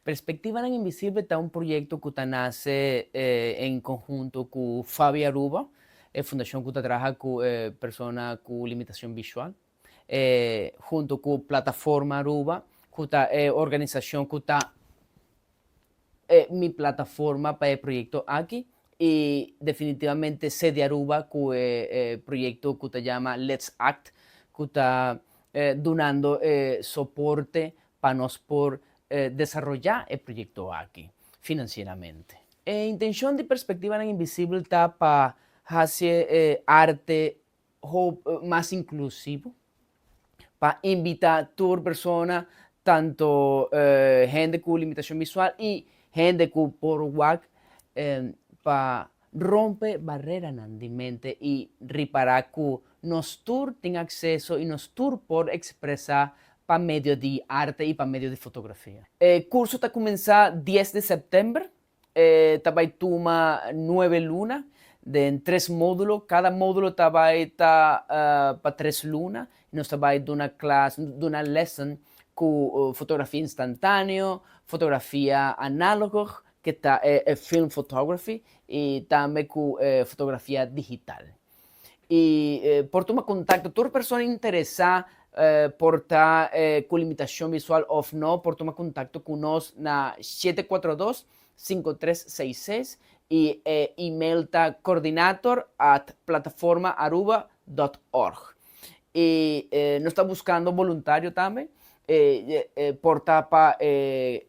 Perspectivanan Invisibel ta un proyecto cu ta nace en conhunto cu Fabi Aruba, e fundacion cu ta traha cu persona cu limitacion visual, hunto cu Plataforma Aruba, cu ta e organisacion cu ta mi plataforma pa e proyecto aki, y definitivamente Sede Aruba cu e proyecto cu ta yama Let's Act, cu ta dunando soporte pa nos por desaroyá e proyekto aki finansieramente. E intenshon di Perspektivanan Invisibel ta pa hasi e arte mas inklusivo, pa invitá tur persona, tanto hende ku limitashon visual i hende ku por wak, pa rompe bareranan di mente i ripará ku nos tur tin akseso i nos tur por ekspresá pa medio di arte i pa medio di fotografia. E kurso ta kuminsá 10 di sèptèmber, e ta bai tuma nuebe luna den tres módulo, kada módulo ta bai ta pa tres luna i nos ta bai duna klas, duna lèsnan ku fotografia instantáneo, fotografia análogo ke ta e film photography i tambe ku e fotografia digital. I por tuma kontakto tur persona interesá por ta ku limitashon visual òf no por tuma kontakto ku nos na 742 5366 i e email ta coordinator@plataformaaruba.org. I nos ta buskando boluntario tambe por ta pa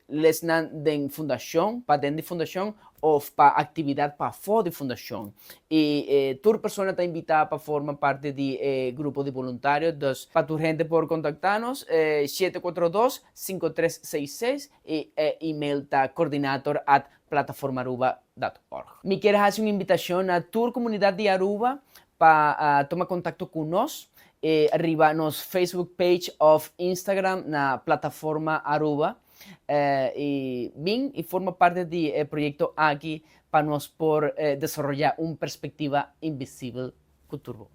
lesnan den fundashon, pa den di fundashon òf pa aktividat pafó di fundashon. I tur persona ta invitá pa forma parti di e grupo di boluntario. Dus pa tur hende por kontaktá nos 742 5366 i e email ta coordinator@plataformaaruba.org. Mi kier hasi un invitashon na tur komunidat di Aruba pa tuma kontakto ku nos riba nos Facebook page òf Instagram na Plataforma Aruba i bin i forma parti di e proyekto aki pa nos por desaroyá un perspektiva invisibel ku tur bo.